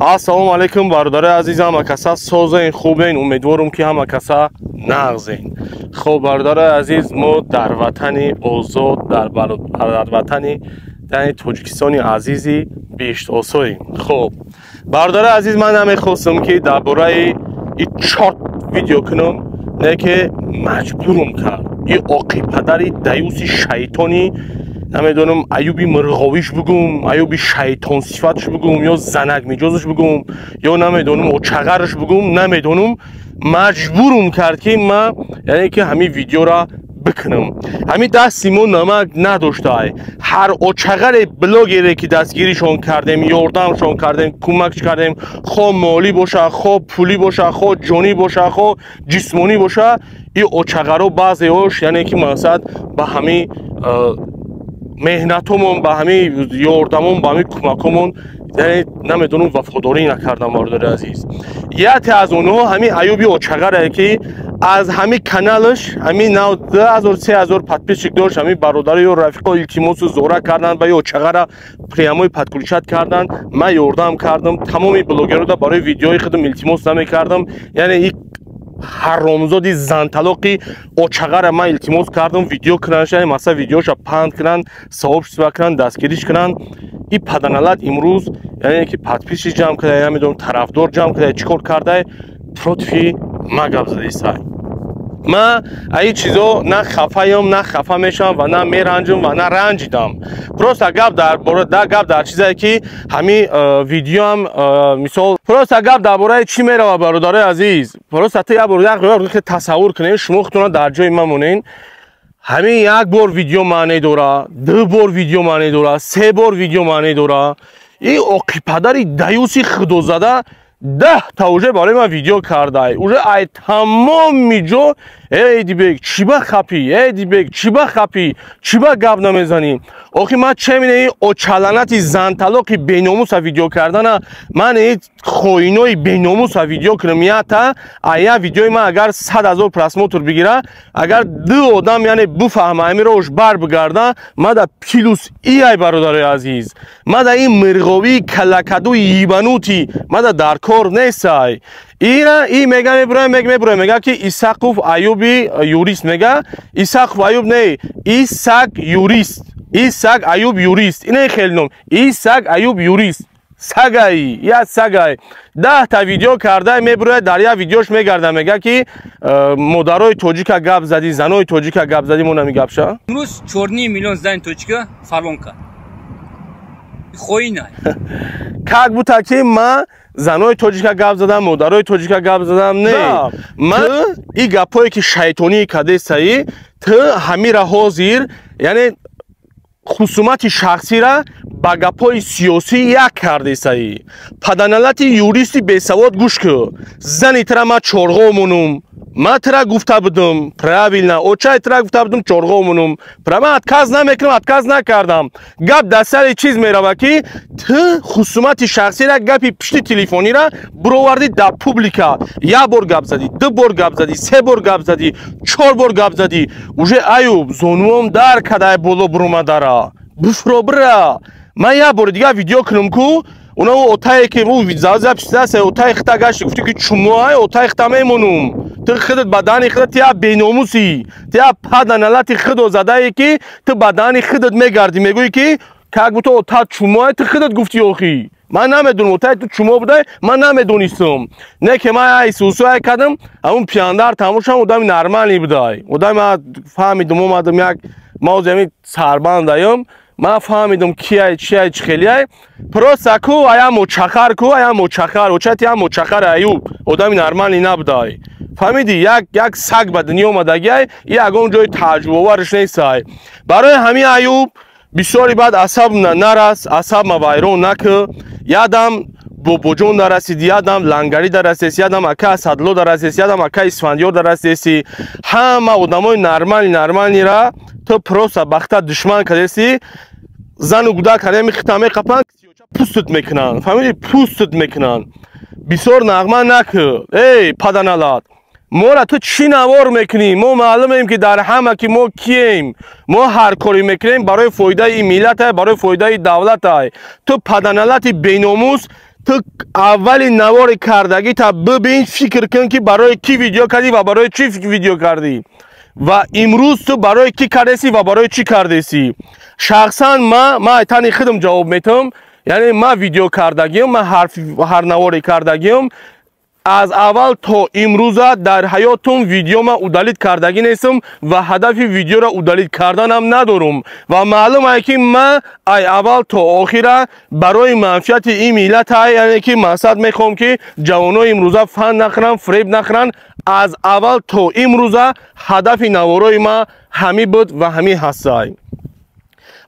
Ассалому алайкум, бародарои азиз, ҳама каса созен, хубен, умедворум ки ҳама каса нағзен. Хоб, бародарои азиз, мо дар ватани озод, дар ватани яъне Тоҷикистони азизи беҳиштосоем. Хоб, бародарои азиз, ман намехостам ки дар бораи и чорт видео кунам, не ки маҷбурум кард. И оқипадари даюси шайтони, намедонам, Аюби мирғовиш бугум, Аюби шайтонсифатш бугум, ё занакмиҷозаш бугум, ё намедонам, очағараш бугум, намедонам, маҷбурум кард ки ман яъне ки ҳамин видеора бикунам. Ҳамин дасти мо намак надоштай. Ҳар очағаре блогере ки дастгиришон кардем, ёрдамшон кардем, кӯмакш кардем, хо молӣ боша, хо пулӣ боша, хо ҷонӣ боша, хо ҷисмонӣ боша, и очағаро баъзеош яъне ки мақсад ба ҳамин меҳнатомон, ба ҳамин ёрдамон, ба ҳамин кӯмакомон, яъне намедонам, вафодорӣ накардам. Бародари азиз, яке аз онҳо ҳамин Аюби очағаре ки аз ҳамин каналаш ҳамин нав 2000 3000 подписчик дошт. Ҳамин бародари ё рафиқо илтимосу зора карданд, ба очағара прямой подключать карданд. Ман ёрдам кардам. Тамоми блогерода барои видеои худам илтимос намекардам, яъне и ҳаромзоди занталоқи очағара ман илтимос кардам видео кунанд, масалан видеоша панд кунанд, сообщество кунанд, дастгириш кунанд. И паданалат имрӯз яъне ки подписчик ҷамъ карда, намедонам, тарафдор ҷамъ карда, чӣ кор карда, против ма гап задисай. Ман аз ин чизо на хафаям, на хафа мешавам ва на меранҷам ва на ранҷидам. Просто гап дар гап дар чизе ки ҳамин видеоам, мисол, просто гап дар бораи чӣ мерава, бародарои азиз? Просто ту як бор як тасаввур кунед, шумо худтона дар ҷои ман монед. Ҳамин як бор видео маъне дора, ду бор видео маъне дора, се бор видео маъне дора. И оқипадари даюси худозада 10 та уже барои ман видео кардай, уже ай тамоми ҷо: «Эй, Дибек, чӣ ба хапӣ? Эй, Дибек, чӣ ба хапӣ? Чӣ ба гап намезанӣ?» Охи ман че минаи очаланати занталоқи беномуса видео кардана, ман и хоинои беномуса видео кунам? Ята а я видеои ман агар 100 000 просмотр бигира, агар ду одам яъне буфаҳма, ҳамиро ош бар бигарда, ма да плюс ияй. Бародарои азиз, ма да ин мирғовии калакадуи ебанутый ма да дар кор нестай. Ира и мега, мебура, мега, мебура, мега ки Исақов Аюби юрист, мега Исақов Аюб, не, Исак юрист, Исак Аюб юрист, ине хел ном, Исак Аюб юрист. Сагаи я сагай 10 та видео карда, мебурояд, дар як видеош мегарда, мега ки модарои тоҷика гап задӣ, занои тоҷика гап задӣ. Мо намигапша. Имрӯз 4,5 миллион зани тоҷика фалон кард, хоина. Как будто ки ман занои тоҷика гап задам, модарои тоҷика гап задам. Не, ман и гапҳое ки шайтонии кадесаи ту ҳамира ҳозир, яъне хусумати шахсира ба гапҳои сиёсӣ як кардесаи. Паданалати юристи бесавод, гӯш кӯ, зани тира ман чорғо монум. Ман тира гуфта будум, правильно, очаи тира гуфта будум, чорғо монум. Ман отказ намекунам, отказ накардам. Гап дар сари чиз мерава ки ту хусумати шахсира, гапи пишти телефонира буровардӣ дар публика. Як бор гап задӣ, ду бор гап задӣ, се бор гап задӣ, чор бор гап задӣ. Уже Аюб зонуом дар кадай боло бурумадара буфро бира. Ман як бори дигар видео кунам ку, уна отае ки запись отаи хита гашти, гуфти ки чумоай, отаи хита мемонум. Ту худат ба дани худат, ту я беномусӣ, ту я паданалати худо задае ки ту ба дани худат мегардӣ, мегӯӣ ки как будто ота чумоай. Ту худат гуфтӣ. Охи ман намедонам, отаи ту чумо будай, ман намедонистам. Не ки ман ай сусуай кардам, ҳамун пияндар тамошам одами нормальный будай. Одами ман фаҳмидум, омадам, як ман ҳозир ҳамин сарбандаям, ман фаҳмидум кияй, чияй, чӣ хелияй. Просто ку ая мочахар, ку ая мочахар, очати я мочахар Аюб одами нормальный набудай, фаҳмидӣ? Як саг ба дунё омадагиай, и ягон ҷои тааҷҷубоварш нестай. Барои ҳамин, Аюб, бисёри баъд асаб нарас, асаб ма вайрон накӣ. Ядам Бобоҷон дарасид, ядам Лангарӣ дарасеси, ядам ака Асадло дарасеси, ядам ака Исфандиёр дарасеси. Ҳама одамои нормальный, нормальныйра ту просто бахта душман кардеси. Зану гудак ҳареми хита меқапанд, пустут мекунанд, фаҳмидӣ? Пустут мекунанд. Бисёр нағма накӣ, эй паданалат. Мора ту чӣ навор мекунӣ? Мо маълумем ки дар ҳама ки мо кием. Мо ҳар коре мекунем, барои фоидаи миллатай, барои фоидаи давлатай. Ту паданалати беномус. Ту аввали навори кардагӣ та бибин, фикр кун, ки барои кӣ видео кардӣ ва барои чӣ видео кардӣ, ва имрӯз ту барои кӣ кардесӣ ва барои чӣ кардесӣ. Шахсан ма тани худам ҷавоб метавам, яъне ма видео кардагиам, ма ҳар наворе кардагиам аз аввал то имрӯза дар ҳаётум видеома удалить кардагӣ нестам ва ҳадафи видеоро удалить карданам надорум. Ва маълум ае, ки ма ай аввал то охира барои манфиати ин миллат ай, яъне ки мақсад мехоҳам, ки ҷавонои имрӯза фан нахӯранд, фиреб нахӯранд. Аз аввал то имрӯза ҳадафи наворои ма ҳамин буд ва ҳамин ҳастай.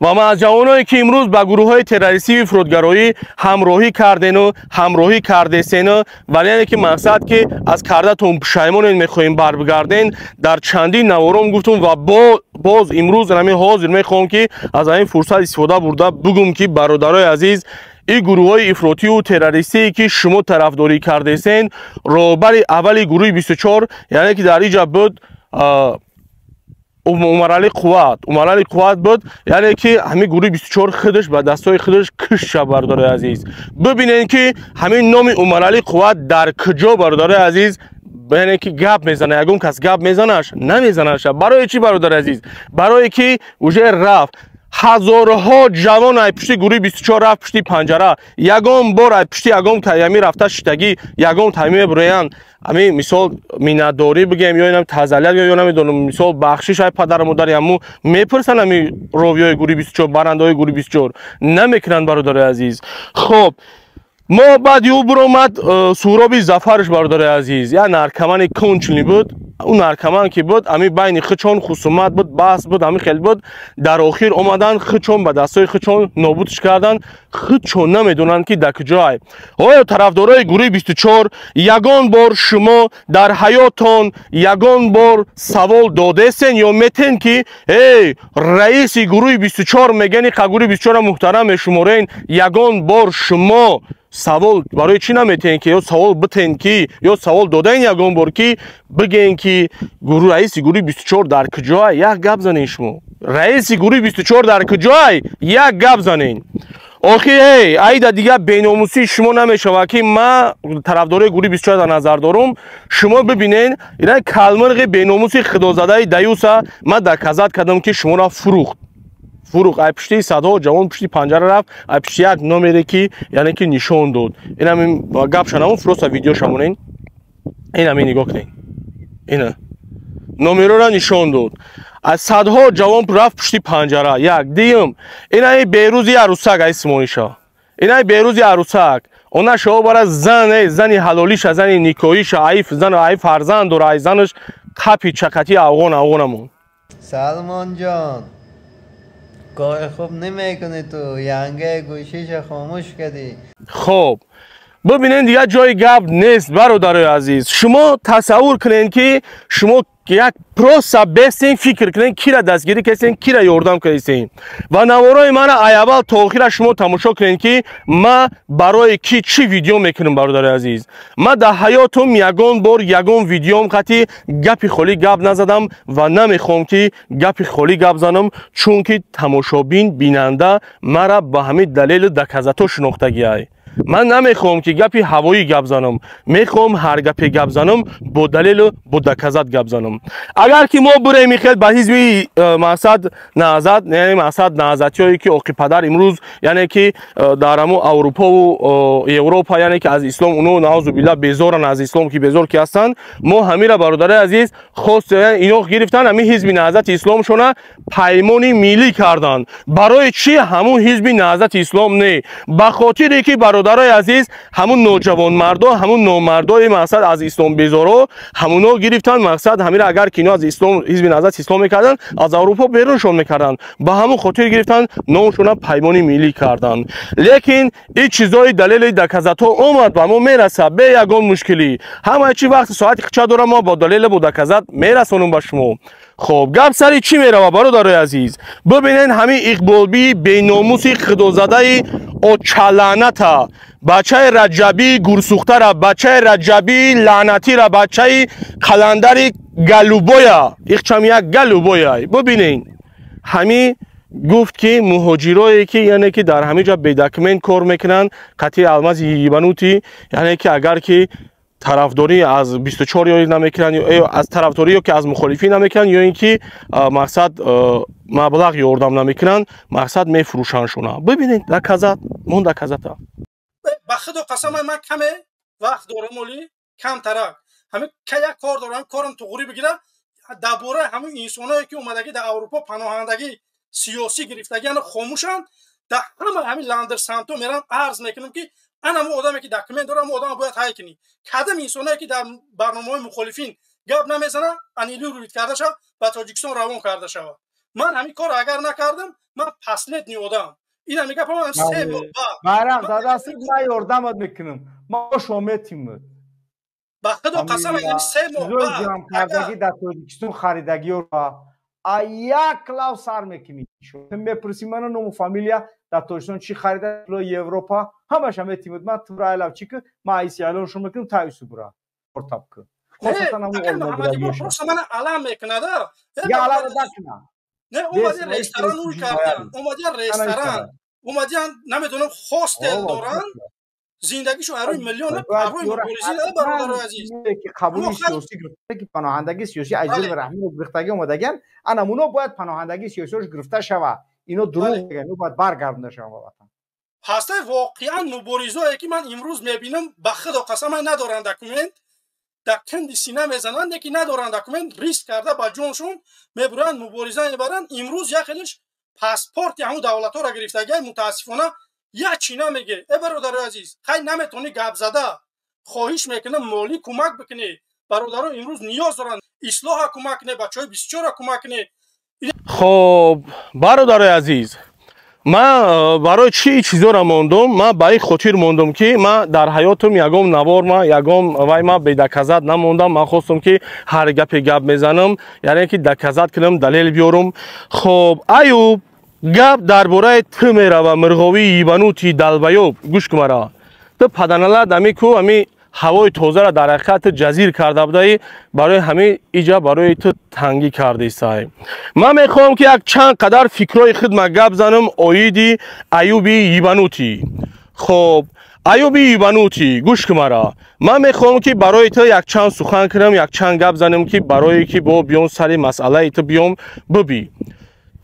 Ва ман аз ҷавоное, ки имрӯз ба гурӯҳҳои террористию ифротгароӣ ҳамроҳӣ кардену ҳамроҳӣ кардесену, вале яъне ки мақсад ки аз кардатон пушаймонен, мехоҳем барбигарден, дар чандин навором гуфтум ва боз имрӯз ҳамин ҳозир мехоҳам, ки аз ҳамин фурсат истифода бурда бигӯм, ки бародарои азиз, ин гурӯҳҳои ифротию террористие, ки шумо тарафдорӣ кардесен, роҳбари аввали гурӯҳи 24, яъне ки дар иҷа буд Умарали Қувват, Умарали Қувват буд, яъне ки ҳамин гурӯҳи 24 худаш ба дастҳои худаш кушт шав. Бародарои азиз, бибинед, ки ҳамин номи Умарали Қувват дар куҷо, бародарои азиз, яъне ки гап мезана, ягон кас гап мезанаш, намезанаша. Барои чӣ, бародари азиз? Барое ки уже рафт, ҳазорҳо ҷавон ай пушти гурӯҳи 24 рафт пушти панҷара. Ягон бор ай пушти ягон ами рафта шиштагӣ ягон тайми мебуроянд, ами мисол миннатдорӣ бигем ё инам тазалият ё намедонам, мисол бахшиш ай падару модари ҳаму мепурсанд, ами ровиёи гурӯҳи 24, барандаҳои гурӯҳи 24 намекунанд, бародари азиз. Хоб, мо баъди ӯ биромад Суҳроби Зафарш, бародари азиз, як наркомани конченый буд. Ӯ наркоман ки буд, ами байни хичон хусумат буд, баҳс буд, ами хел буд. Дар охир омаданд, хичон ба дастҳои хичон нобудш карданд. Худчон намедонанд, ки дар куҷоай. Оё тарафдорои гурӯҳи 24, ягон бор шумо дар ҳаётон ягон бор савол додесен ё метен, ки эй, раиси гурӯҳи 24 мегани, қа гурӯҳи 24 муҳтарам мешуморен, ягон бор шумо савол барои чӣ наметиҳен, ки ё савол битен, ки ё савол додаен ягон бор, ки бигӯен, ки раиси гурӯҳи 24 дар куҷоай? Як гап занен шумо, раиси гурӯҳи 24 дар куҷоай? Як гап занен охи. Эй, айда дигар беномусии шумо намешавад, ки ман тарафдорои гурӯҳи 24 дар назар дорум. Шумо бибинен, ина калмирғи беномуси худозадаи даюса ман доказать кардам, ки шуморо фурӯхт, фурӯхт. Ай пушти садҳо ҷавон пушти панҷара рафт, ай пушти як номере, ки яъне ки нишон дод. Инами гап шанамон, просто видео шамонен, инами нигоҳ кунед, ина номерора нишон дод, аз садҳо ҷавон рафт пушти панҷара. Як дуюм, инаи Берӯзи арӯсак, ай симониша, инаи Берӯзи арӯсак, она шоҳо бара зан, зани ҳалолиша, зани никоҳиша, ай зан, ай фарзанд дора, ай занаш қапи чакати афғон, афғонамон. Салмон ҷон, кор хуб намекунӣ ту, янга гӯшиша хомӯш кардӣ. Хоб, бибинед, дигар ҷои гап нест, бародарои азиз. Шумо тасаввур кунед, ки шумо як просто бестен, фикр кунед, кира дастгирӣ кардем, кира ёрдам кардем. Ва наворои мана ай аввал то охира шумо тамошо кунед, ки ма барои ки чӣ видео мекунам. Бародари азиз, ма дар ҳаётум ягон бор ягон видеом қати гапи холӣ гап назадам ва намехоҳам, ки гапи холӣ гап занам, чунки тамошобин, бинанда мара ба ҳамин далелу доказать о шинохтагиай. Ман намехоҳам, ки гапи ҳавоӣ гап занам, мехоҳам ҳар гапе гап занам, бо далелу бо доказать гап занам. Агар ки мо бурем ихел ба ҳизби мақсад наҳзат, яъне мақсад наҳзатиҳое, ки оқи падар имрӯз, яъне ки дар ҳамо Аврупову Европа, яъне ки аз ислом уно наузу билла безоран, аз ислом ки безор ки ҳастанд, мо ҳамира, бародари азиз, хост ино гирифтан ҳамин ҳизби Наҳзати исломшона Паймони Миллӣ карданд. Барои чӣ ҳамун ҳизби Наҳзати ислом не? Ба хотире ки, бародарои азиз, ҳамун ноҷавонмардо, ҳамун номардои мақсад аз ислом безоро ҳамуно гирифтанд. Мақсад ҳамира агар ки ино аз ислом, ҳизби Наҳзати ислом мекарданд, аз Аврупо беруншон мекарданд. Ба ҳамун хотир гирифтанд, номшона Паймони Миллӣ карданд. Лекин ин чизои далели доказать о омад, ба мо мерасад бе ягон мушкилӣ. Ҳамаи чи вақти соати хича дорам, мо бо далелу бо доказать мерасонем ба шумо. Хоб, гап сари чӣ мерава, бародарои азиз? Бибинед, ҳамин Иқболбии беномуси худозадаи очалаъната, бачаи Раҷабии гурсӯхтара, бачаи Раҷабии лаънатира, бачаи қаландари галубоя, ихчам як галубоя. Бибинед, ҳамин Гуфт ки муҳоҷирое ки, яъне ки дар ҳамин ҷо бедокумент кор мекунанд, қатъи алмази ебанутый, яъне ки агар ки тарафдорӣ аз 24 ё намекунанд, ё аз тарафдорӣ ё ки аз мухолифӣ намекунанд, ё ин ки мақсад маблағ ёрдам намекунанд, мақсад мефурӯшандшона. Бибинед, доказать мон, доказать а. Ба худо қасам, ман каме вақт дорам, оли камтарак ҳамин як кор дорам, корам туғурӣ бигира. Дар бораи ҳамин инсоное ки омадагӣ дар Аврупо, паноҳандагӣ сиёсӣ гирифтагӣ, ана хомӯшанд. Дар ҳама ҳамин Länder самто мерам, арз мекунам, ки ана мо одаме ки документ дорам, одама бояд ҳай кунӣ. Кадом инсоное ки дар барномаҳои мухолифин гап намезанад, аннулировать карда шавад, ба Тоҷикистон равон карда шавад. Ман ҳамин корро агар накардам, ман последний одам. Ина мегапам 3 моҳ. Байрақ задаси, ман ёрдамат мекунам, ма шометимад. Ба худо қасам, 3 моҳ. Ҷамъ кардагӣ дар Тоҷикистон, харидагиёро а як лав сар мекунӣ. Мепурсӣ мана ному фамилия, дар Тоҷикистон чӣ харида, Европа ҳамаша метимуд. Ман тура айлав чӣ ки ман айси айлоншо мекунам, таюсу бура ортаб ки. Просто мана алам мекунада. Я алам накуна. Не, омадиан ресторан уй кардиан, омадиан ресторан, омадиан, намедонам, хостел доранд, зиндагишо арои миллион, арои муборизӣ, бародарои азиз. Ки қабули сиёсӣ гирифта, ки паноҳандагии сиёсӣ аз зулми раҳмонов гирифтагӣ омадагиан, ана муно бояд паноҳандагии сиёсиёш гирифта шава. Ино дурӯғ мегӯянд, ино бояд баргардонда шаванд ба ватан. Ҳастаи воқеан муборизое ки ман имрӯз мебинам, ба худо қасам, надоранд документ, дар канди сина мезананд, ки надоранд документ, риск карда ба ҷоншон мебуранд, мубориза мебаранд. Имрӯз як хелеш паспорти ҳамун давлатҳоро гирифтагиай, мутаассифона, як чӣ намеге. Э, бародарои азиз, хай, наметавонӣ гап зада, хоҳиш мекунам, молӣ кӯмак бикунӣ. Бародаро имрӯз ниёз доранд, ислоҳа кӯмак кунед, бачаҳои 24-ра кӯмак кунед. Хоб, бародарои азиз, ман барои чӣ чизоро мондум? Ман ба ин хотир мондум, ки ман дар ҳаётам ягон навор, ма ягон вай ма бе доказать намондам. Ман хостум, ки ҳар гапе гап мезанам, яъне ки доказать кунам, далел биёрум. Хоб, Аюб, гап дар бораи ту мерава, мирғовии ебанутый долбоёб. Гӯш кун мара, ту паданалад ами ку ами ҳавои тозаро дар ҳақиқат ту ҷазир карда будаӣ, барои ҳамин иҷа барои ту тангӣ кардисай. Ман мехоҳам, ки як чанд қадар фикрҳои худма гап занам оиди Аюби ебанутый. Хоб, Аюби ебанутый, гӯш кун мара, ман мехоҳам, ки барои ту якчанд сухан кунам, якчанд гап занам, ки барое ки бо биём сари масъалаи ту биём. Бибӣ,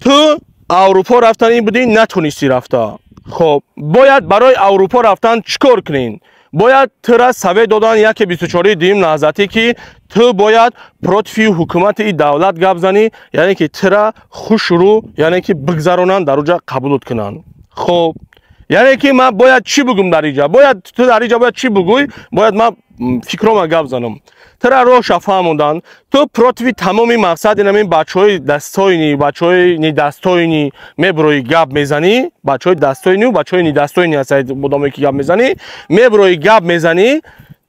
ту Аврупо рафтанӣ будӣ, натонистӣ рафта. Хоб, бояд барои Аврупо рафтан чӣ кор кунем? Бояд тура совет додан яке 24-и дуюм наҳзатӣ, ки ту бояд против ҳукумати и давлат гап занӣ, яъне ки тура хушрӯ, яъне ки бигзаронанд, дар уҷа қабулут кунанд. Хоб, яъне ки ман бояд чӣ бугум дар иҷа? Бояд ту дар иҷа бояд чӣ бугӯй? Бояд ман фикрома гап занам. Тура роҳша фаҳмонданд, ту против тамоми мақсад инамин бачаҳои достойный, бачаҳои недостойный мебурои, гап мезанӣ. Бачаҳои достойный ю бачаҳои недостойный ҳастанд, одамое ки гап мезанӣ, мебурои, гап мезанӣ.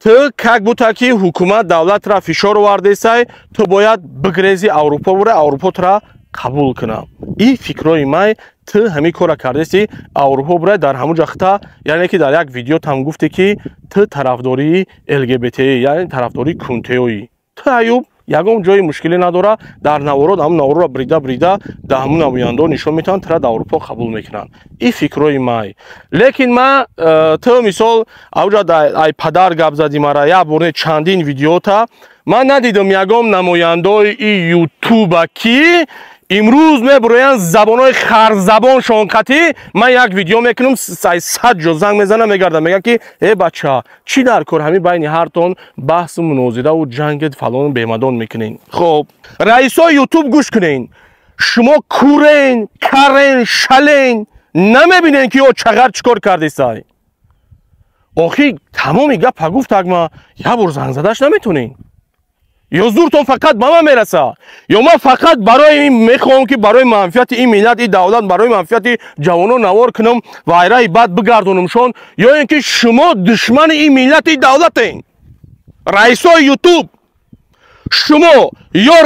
Ту как будто ки ҳукумат, давлатра фишор овардесай, ту бояд бигрези Аврупо бура, Аврупо тура қабул кунам. Ин фикрҳои май. Ту ҳамин корра кардеси, Аврупо бурай, дар ҳамун ҷа хита, яъне ки дар як видеотам гуфте, ки ту тарафдории ЛГБТ, яъне тарафдории кунтеоӣ. Ту, Аюб, ягон ҷои мушкилӣ надора. Дар наворот ҳамун наворро брида брида дар ҳамун намояндаҳо нишон метаванд, тура дар Аврупо қабул мекунанд. Ин фикрҳои май. Лекин ман ту мисол авҷа ай падар гап задӣ мара як бор, не, чандин видеота ман надидам ягон намояндаои и ютуба, ки имрӯз мебуроянд, забонҳои харзабоншон қатӣ. Ман як видео мекунам, 100 ҷо занг мезанам, мегардам, мегӯям, ки э бача, чӣ дар кор ҳамин байни ҳартон баҳсу мунозираву ҷанги фалону бемадон мекунен? Хоб, раисои ютуб, гӯш кунен, шумо курен, карен, шален, намебинен, ки ё чағар чӣ кор кардесай? Охи тамоми гапа гуфтак, ма як бор занг задаш наметонен? Ё зуртон фақат ба ман мераса? Ё ман фақат барои ин мехоҳам, ки барои манфиати ин миллат, ин давлат, барои манфиати ҷавонон навор кунам ва айраи бад бигардонамшон, ё ин ки шумо душмани ин миллат, ин давлатен? Раисои ютуб, шумо ё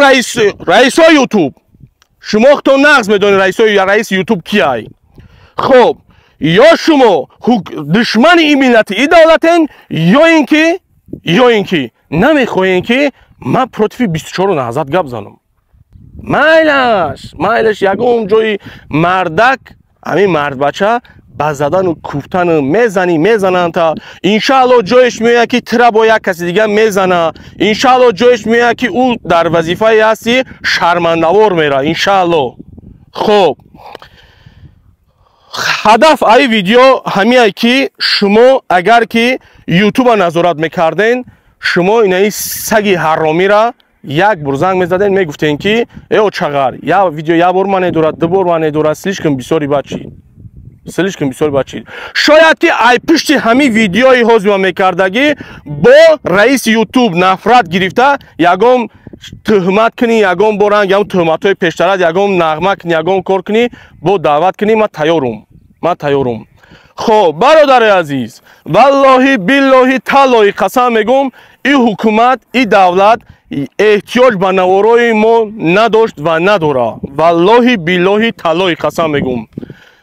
раисои ютуб, шумо худтон нағз медонед раиси ютуб кияй. Хоб, ё шумо душмани ин миллати, ин давлатен, ё ин ки намехоҳем, ки ман против 24 наҳзат гап занам. Майлаш, майлаш, ягон ҷои мардак, ҳамин мардбача ба задану куфтану мезанӣ, мезананд та. Иншаалло, ҷоеш меояд, ки тира бо як каси дига мезана. Иншаалло, ҷоеш меояд, ки ӯ дар вазифае ҳасти, шармандавор мера, иншаалло. Хуб, ҳадаф аи видео ҳамие, ки шумо агар ки ютуба назорат мекарден, шумо инаи саги ҳаромира як бор занг мезаден, мегуфтен, ки э очағар, я видео як бор мане дорад, ду бор мане дорад, слишком бисёри бачи, слишком бисёр бачи. Шояд ки ай пушти ҳамин видеои ҳозима мекардагӣ бо раиси ютуб нафрат гирифта, ягон тӯҳмат кунӣ, ягон боранг ягон тӯҳматҳои пештарат, ягон нағма кунӣ, ягон кор кунӣ, бо даъват кунӣ, ман тайёрум, ман тайёрум. Хоб, бародари азиз, валлоҳи, биллоҳи, таллоҳи қасам мегӯм, и ҳукумат, и давлат эҳтиёҷ ба наворои мо надошт ва надора. Валлоҳи, биллоҳи, таллоҳи қасам мегӯм.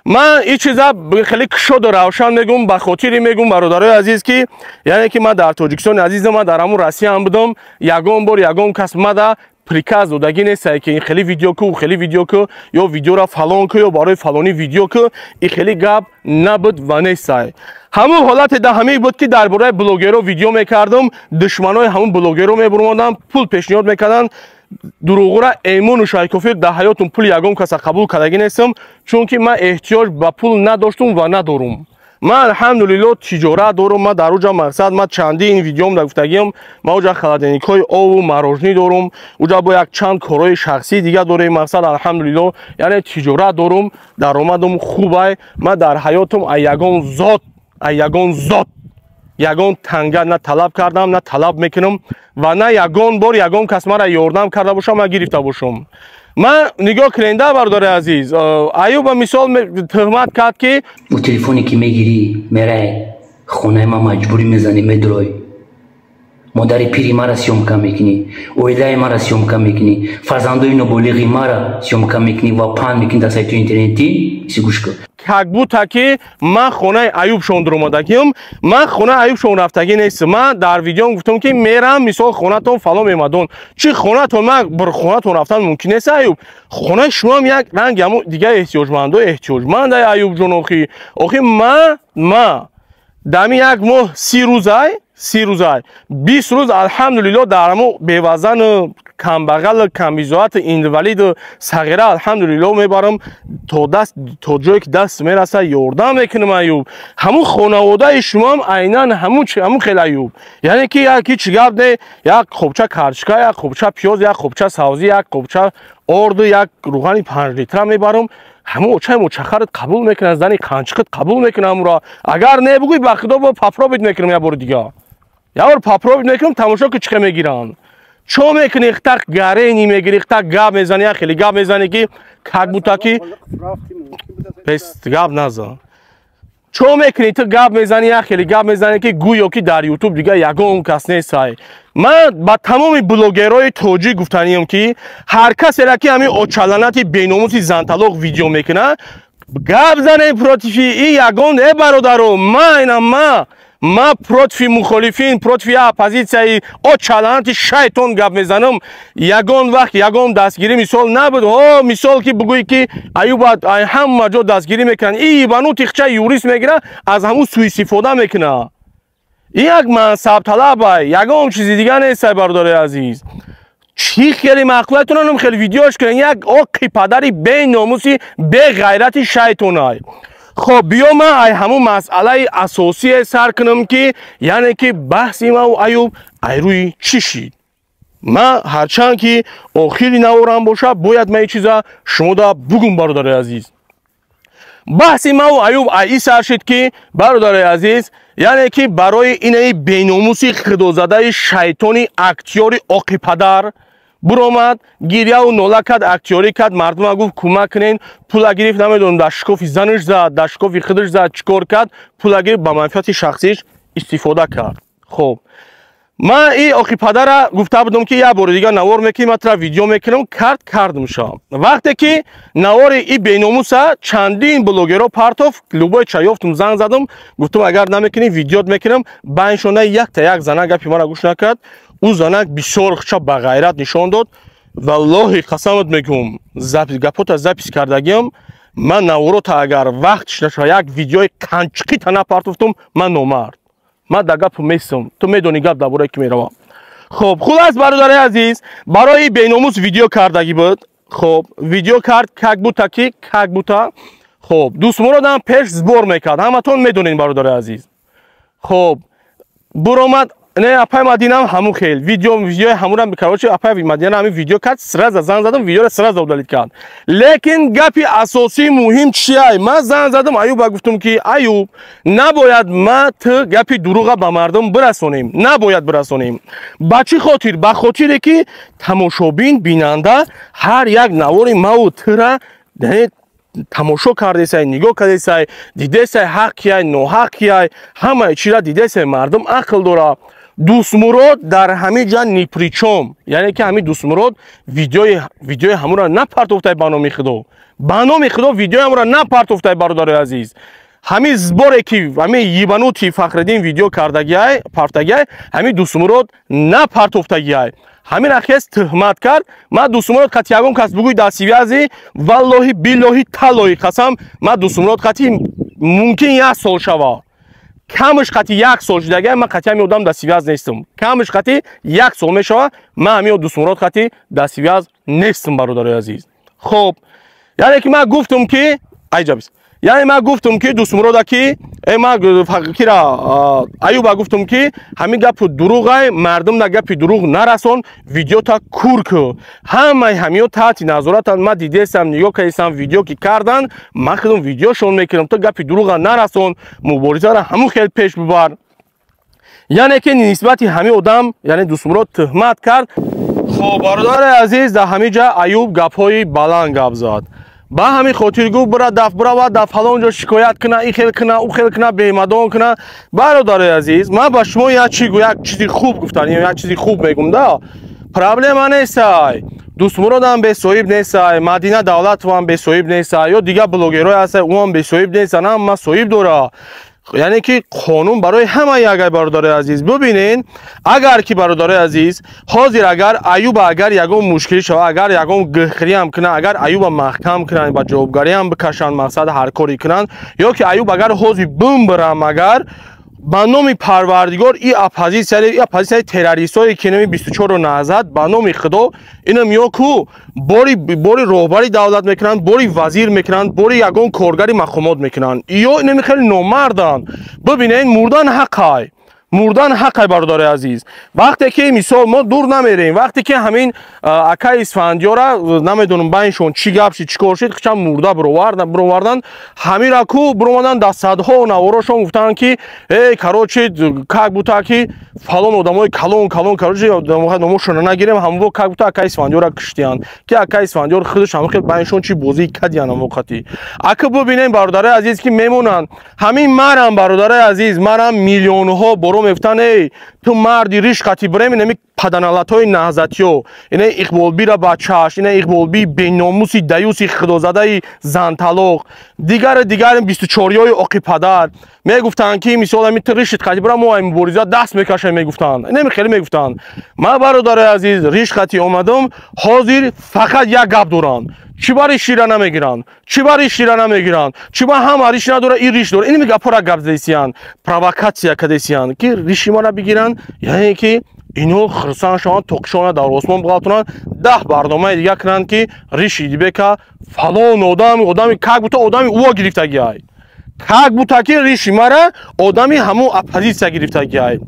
Ман ин чиза хеле кушоду равшан мегӯм, ба хотире мегӯм, бародарои азиз, ки яъне ки ман дар Тоҷикистони азизам, ман дар ҳамун Россияам будам, ягон бор ягон кас мада приказ додагӣ нестае, ки ин хеле видео ку, хеле видео ку, ё видеора фалон ку, ё барои фалонӣ видео ку. Ин хеле гап набуд ва нестае. Ҳамун ҳолате да ҳамин буд, ки дар бораи блогеро видео мекардам, душманои ҳамун блогеро мебуромаданд, пул пешниҳод мекарданд. Дуруғура эмону шайкофир, дар ҳаётум пули ягон каса қабул кардагӣ нестам, чунки ман эҳтиёҷ ба пул надоштум ва надорум. Ман, алҳамдулилло, тиҷорат дорум. Ман дар уҷа, мақсад, ман чанди ин видеом да гуфтагиам, ман уҷа холодильникҳои ову мороженое дорум, уҷа бо як чанд корҳои шахсии дига дорем. Мақсад, алҳамдулилло, яъне тиҷорат дорум, даромадум хубай. Ман дар ҳаётум ай ягон зот, ай ягон зот ягон танга на талаб кардам, на талаб мекунам ва на ягон бор ягон кас мара ёрдам карда бошам, ман гирифта бошам. Ман нигоҳ куненда, бародари азиз, Аюба мисол тӯҳмат кард, ки Бо телефоне ки мегирӣ, мерай хонаи ман, маҷбурӣ мезанӣ, медурой, модари пири мара съёмка мекунӣ, оилаи мара съёмка мекунӣ, фарзандои ноболиғи мара съёмка мекунӣ ва паҳн мекунӣ дар сайтҳои интернетӣ. Си гӯш кун. Как будто ки ман хонаи Аюбшон дуромадагиам, ман хонаи Аюбшон рафтагӣ нестам. Ман дар видеом гуфтам, ки мерам, мисол, хонатон фалон мемадон чӣ хонатон. Ман бір хонатон рафтан мумкин нест, Аюб. Хонаи шумоам як ранги ҳамо дигар эҳтиёҷмандо эҳтиёҷмандай, Аюбҷон. Охи ма дами як моҳ 30 рӯзай, 30 рӯзай, 20 рӯз, алҳамдулилло, дар ҳамо бевазану камбағал, камбизоату инвалиду сағира, алҳамдулилло, мебарам то даст, то ҷое ки даст мераса, ёрдам мекунам. Аюб, ҳамун хонаводаи шумоам айнан ҳамун хел, Аюб. Яъне ки як ҳеҷ гап не, як қобча карчка, як қобча пиёз, як қобча савзӣ, як қобча орду, як рӯғани 5 литра мебарам. Ҳамун очаи мочахарат қабул мекунад, зани қанчиқит қабул мекунад ҳамуро. Агар не бугӯй, ба худо, бо попробовать мекунам, як бори дига, як бор попробовать мекунам, тамошо ки чӣ хел мегиранд. Чо мекунӣ? Так гарени мегирӣ, так гап мезанӣ, як хеле гап мезанӣ, ки как будто ки пес гап назан. Чо мекунӣ ту? Гап мезанӣ, як хеле гап мезанӣ, ки гӯё ки дар ютуб дига ягон кас нестай. Ман ба тамоми блогерҳои тоҷик гуфтаниям, ки ҳар касера ки ҳамин очаланати беномуси занталоқ видео мекунад, гап занем против и ягон. Э, бародаро, ма ина ма против мухолифин, против оппозитсияи очаланати шайтон гап мезанам. Ягон вақт ягон дастгирӣ, мисол, набуд. О, мисол, ки бугӯӣ, ки Аюба ҳама ҷо дастгирӣ мекунанд, и ибану тихча юрист мегира, аз ҳамун суистифода мекунад. Ин як мансабталабай, ягон чизи дига нестай, бародари азиз. Чӣ хеле маъқулатонам, хеле видеош кунен, як оқи падари беномуси беғайрати шайтонай. Хоб, биё, ман ай ҳамун масъалаи асосие сар кунам, ки яъне ки баҳси маву Аюб ай рӯи чӣ шид. Ман ҳарчанд ки охири наворам бошад, бояд ман ин чиза шумода бугум, бародари азиз. Баҳси маву Аюб ай ин сар шид, ки, бародари азиз, яъне ки барои инаи беномуси худозадаи шайтони актёри оқипадар буромад, гирьяву нола кард, актёрӣ кард, мардума гуфт, кӯмак кунен. Пула гирифт, намедонам, дар шикофи занаш зад, дар шикофи худаш зад, чӣ кор кард, пула гирифт, ба манфиати шахсиш истифода кард. Хоб, ман и оқипадара гуфта будам, ки як бори дига навор мекунем, матра видео мекунам. Кард, кардумша. Вақте ки навори и беномуса чандин блогеро партов, любой ча ёфтум, занг задам, гуфтам, агар намекунӣ, видеот мекунам. Байншона якта як занак гапи мара гӯш накард. Ӯ занак бисёр хча ба ғайрат нишон дод. Валлоҳи қасамат мегӯм, гапота запись кардагиам. Ман наворота агар вақтш нашава, як видеои қанчиқита напартофтум, ман номард. Ман дар гапу месам, ту медонӣ гап дар бораи ки меравам. Хоб, хулас, бародари азиз, барои беномус видео кардагӣ буд. Хоб, видео кард, как будто ки, как будто. Хоб, Дӯстмуродам пеш сбор мекард, ҳаматон медонед, бародари азиз. Хоб, буромад. Не, апай Мадинам ҳамун хел видео, видеои ҳамунам, короче, апай Мадина ҳамин видео кард, сразу занг задам, видеоро сразу удалить кард. Лекин гапи асосии муҳим чиай? Ман занг задам Аюба, гуфтум, ки Аюб, набояд ма ту гапи дурӯға ба мардум бирасонем, набояд бирасонем. Ба чӣ хотир? Ба хотире ки тамошобин, бинанда ҳар як навори маву тура тамошо кардесай, нигоҳ кардесай, дидесай ҳақ кияй, ноҳақ кияй, ҳамаи чира дидесай. Мардум ақл дора. Дӯстмурод дар ҳамин ҷа ни при чём, яъне ки ҳамин Дӯстмурод видеои ҳамуро напартофтай. Ба номи Худо, ба номи Худо, видеои ҳамуро напартофтай. Бародарои азиз, ҳамин сборе ки ҳамин ебанутый Фахриддин видео кардагиай, партагиай, ҳамин Дӯстмурод напартофтагиай. Ҳамин ахес тӯҳмат кард. Ман Дӯстмурод қати ягон кас бугӯй дар связи, валлоҳи, биллоҳи, таллоҳи қасам, ман Дӯстмурод қати мумкин як сол шава, камаш қати як сол шудагай, ман қати ҳамин одам дар связь нестам. Камаш қати як сол мешава, ман ҳамин Дӯстмурод қати дар связь нестам, бародарои азиз. Хоб, яъне ки ман гуфтум, ки айҷабис, яъне ман гуфтум, ки Дӯстмурода, ки ман кира Аюба гуфтум, ки ҳамин гапу дурӯғай, мардум на гапи дурӯғ нарасон, видеота кур ку. Ҳамаи ҳамиё таҳти назоратанд. Ман дидесам, нигоҳ кардесам, видео ки кардан, ман худам видеошон мекунам. Ту гапи дурӯға нарасон, муборизаро ҳамун хел пеш бибар. Яъне ки нисбати ҳамин одам, яъне Дӯстмурод, тӯҳмат кард. Хоб, бародари азиз, дар ҳамин ҷа Аюб гапҳои баланд гап зад. Ба ҳамин хотир гуфт, бира даф, бирава дар фалон ҷо шикоят куна, ин хел куна, ӯ хел куна, бемадон куна. Бародари азиз, ман ба шумо як чи, як чизи хуб гуфтан, як чизи хуб мегум да. Проблема нестай, Дӯстмуродам бесоҳиб нестай, Мадина Давлатовам бесоҳиб нестай, ё дигар блогерое ҳастай, ӯам бесоҳиб нестан. Ҳама соҳиб дора, яъне ки қонун барои ҳама ягай. Бародари азиз, бубинен, агар ки, бародари азиз, ҳозир агар Аюба агар ягон мушкилӣ шава, агар ягон гӯҳхириам кунанд, агар Аюба маҳкам кунанд, ба ҷавобгариам бикашанд, мақсад ҳар коре кунанд, ё ки Аюб агар ҳозир бимбирам, агар ба номи Парвардигор, и оппозитсия, и оппозитсияи террористое ки нами 24-ро назад, ба номи Худо, инам ё ку бори роҳбари давлат мекунанд, бори вазир мекунанд, бори ягон коргари мақомот мекунанд. Ё инами хеле номарданд. Бибинед, мурдан ҳақай, мурдан ҳақай, бародари азиз. Вақте ки, мисол, мо дур намерем, вақте ки ҳамин акаи Исфандиёра, намедонам, байншон чӣ гап шид, чӣ кор шид, хичам мурда бировардан, ҳамира ку биромадан, дар садҳо наворошон гуфтанд, ки эй, короче, как будто ки фалон одамои калон калон, короче, номошонро нагирем, ҳамво как будто акаи Исфандиёра киштиянд, ки акаи Исфандиёр худаш ҳамин хел байншон чӣ бозӣ кадиян ҳамвоқати. Ака, бубинем, бародари азиз, ки мемонанд ҳамин марам, бародари азиз, марам миллионҳо боро мегуфтанд: «Эй, ту марди, риш қати бирем». Инами паданалатҳои наҳзатиё, ина Иқболбира бачааш, ина Иқболби беномуси даюси худозадаи занталоқ, дигари дигари бистучориёи оқипадар мегуфтанд, ки мисол, ами ту ришит қати бира, мо ай мубориза даст мекашем, мегуфтанд. Инами хеле мегуфтанд. Ман, бародари азиз, риш қати омадам. Ҳозир фақат як гап доранд: чӣ ба риш шира намегиранд, чӣ ба риш шира намегиранд, чӣ ба ҳама риш надора, ин риш дора. Инами гапҳоро гап задесиянд, провокатсия кардесиянд, ки риши мара бигиранд, яъне ки ино хурсанд шаванд, тоқишона дар осмон биғалтонанд, 10 барномаи дига кунанд, ки риши Идибека фалон одам, одами как будто одами ӯо гирифтагиай, как будто ки риши мара одами ҳамун оппозитсия гирифтагиай.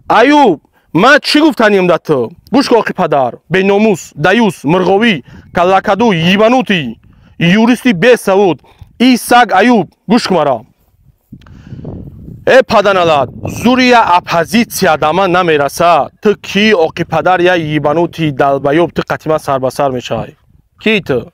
Аюб, ман чӣ гуфтанем да ту? Гӯш ку, оқи падар беномус, даюс, мирғовӣ, каллакаду, ебанутый, юристи бесавуд, и саг Аюб, гӯш ку мара. Э, паданалат, зури я оппозитсия да ман намераса. Ту ки, оқи падар, я ебанутый долбоёб? Ту қатима сарбасар мешавӣ. Ки ту?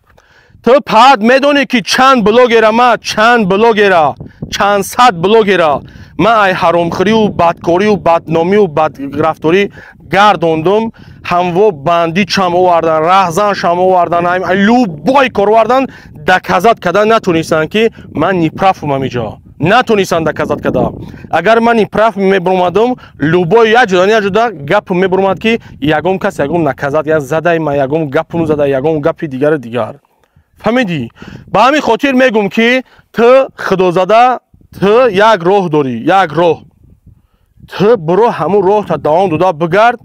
Ту пад медонӣ, ки чанд блогера ма, чанд блогера, чанд сад блогера ман ай ҳаромхӯрию бадкорию бадномию бадрафторӣ гардондум. Ҳамво бандичам овардан, раҳзаншам овардан, любой кор овардан, доказать кардан натонистанд, ки ман неправ ум. Ҳамиҷо Натонистанд доказать карда. Агар ман неправ мебуромадам, любой як ҷода, як ҷода гап мебуромад, ки ягон кас ягон наказать я задай, ма ягон гапм зада, ягон гапи дигари дигар. Фаҳмидӣ? Ба ҳамин хотир мегӯм, ки ту, Худозада, ту як роҳ дорӣ, як роҳ. Ту биро, ҳамун роҳта давом дода бигард,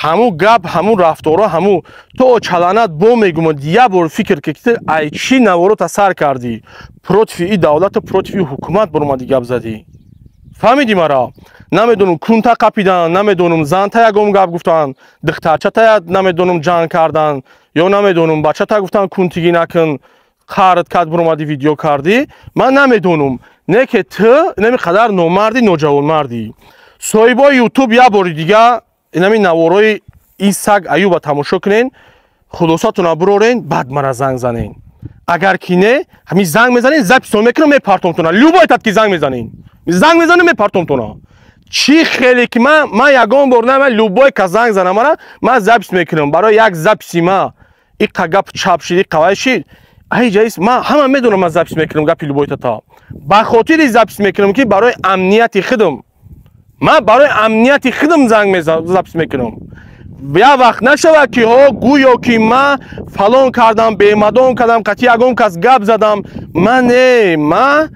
ҳамун гап, ҳамун рафторо, ҳамун ту очаланат бо мегумад. Як бор фикр ки ту ай чӣ наворота сар кардӣ, против и давлату против и ҳукумат баромадӣ, гап задӣ. Фаҳмидӣ мара? Намедонам, кунта қапидан, намедонам, занта ягон гап гуфтан, духтарчата, намедонам, ҷанг кардан ё намедонам, бачата гуфтан, кунтигӣ накун, қарт кард, баромадӣ, видео кардӣ. Ман намедонам, не ки ту инами қадар номардӣ, ноҷавонмардӣ. Соҳибои Ютуб, як бори дига инами наворои ин саг Аюба тамошо кунен, хулосатона бирорен, баъд мара занг занен. Агар ки не, ҳамин занг мезанен, запись он мекунам, мепартомтона. Любой тат ки занг мезанен, занг мезанем, мепартомтона. Чӣ хеле ки ман ягон бор на, любой ка занг зана мара, ман запись мекунам. Барои як запись и ма иқа гап чап шид, иқа вай шид. Ай ҷаис, ман ҳама медонам, ман запись мекунам гапи любой тата. Ба хотири запись мекунам, ки барои амнияти худам, ман барои амнияти худам занг запись мекунам. Як вақт нашавад, ки ҳо, гӯё ки ман фалон кардам, бемадон кардам, қатъи ягон кас гап задам. Ман не, ман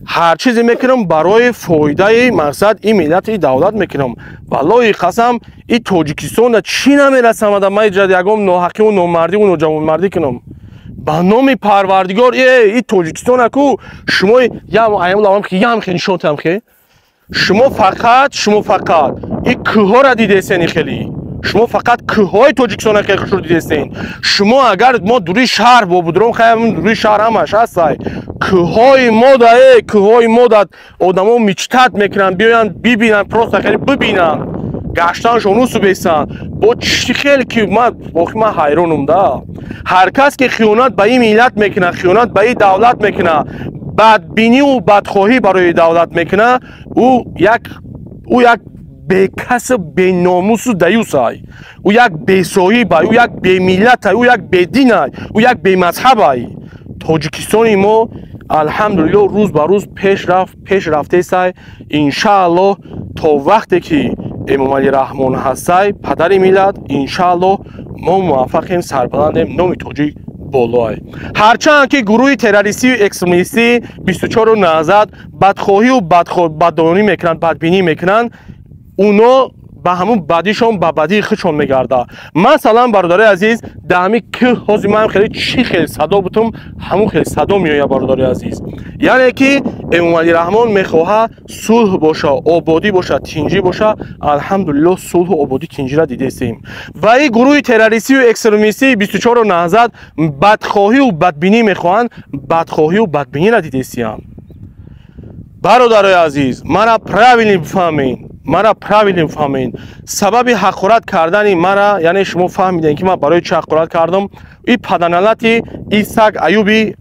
ҳар чизе мекунам барои фоидаи мақсад и миллати, давлат мекунам. Валлоҳи қасам, и Тоҷикистонда чӣ намерасамада, ман иҷад ягон ноҳақиву номардиву ноҷавонмардӣ кунам. Ба номи Парвардигор, и Тоҷикистона ку шумо ям аям лавам ки ям хе нишон там хе. Шумо фақат и кӯҳора дидесени, хеле шумо фақат кӯҳҳои Тоҷикистона хеле хушрӯ дидестен. Шумо агар мо дури шаҳр бо будром, хаям дури шаҳр ҳамаш ҳастай. Кӯҳҳои мо да, кӯҳҳои мо да одамо мечтать мекунанд, биёянд, бибинанд, просто хеле бибинанд, гаштаншон усу бесанд. Бо чӣ хеле ки ман охи ман ҳайронум да. Ҳар кас ки хиёнат ба ин миллат мекунад, хиёнат ба ин давлат мекунад, бадбиниву бадхоҳӣ барои давлат мекунад, ӯ як бекасу беномусу даюсай, ӯ як бесоҳибай, ӯ як бемиллатай, ӯ як бединай, ӯ як бемазҳабай. Тоҷикистони мо, алҳамдулилло, рӯз ба рӯз пешрафт, пеш рафтесай. Иншааллоҳ, то вақте ки Эмомалӣ Раҳмон ҳастай, падари миллат, иншааллоҳ, мо муваффақем, сарбаландем, номи тоҷик болоай. Ҳарчанд ки гурӯҳи террористию экстремистӣ 24 назад бадхоҳию баддонӣ мекунанд, бадбинӣ мекунанд, уно ба ҳамун бадишон ба бадии худшон мегардад. Масалан, бародари азиз, дар ҳамин кӯҳ ҳозир ман хеле чӣ хел садо бутум, ҳамун хел садо меояд, бародари азиз. Яъне ки Эмомалӣ Раҳмон мехоҳад сулҳ боша, ободӣ боша, тинҷӣ боша. Алҳамдулиллоҳ, сулҳу ободӣ, тинҷира дидестем. Ва ин гурӯҳи террористию экстремистии 24 наҳзат бадхоҳию бадбинӣ мехоҳанд, бадхоҳию бадбиниро дидестиянд. Бародарои азиз, мара правильно бифаҳмед, мара правильно бифаҳмед. Сабаби ҳақорат кардани мара, яъне шумо фаҳмидем, ки ман барои чӣ ҳақорат кардам. И паданалати и саг Аюби,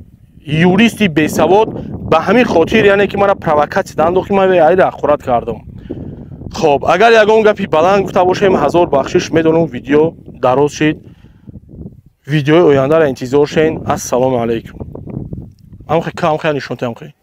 юристи бесавод, ба ҳамин хотир, яъне ки мара провокатсия андохт, ки ман айра ҳақорат кардам. Хоб, агар ягон гапи баланд гуфта бошем, ҳазор бахшиш. Медонам, видео дароз шид. Видеои ояндаро интизор шен. Ассалому алайкум. Амхе кам хе нишон тамхе.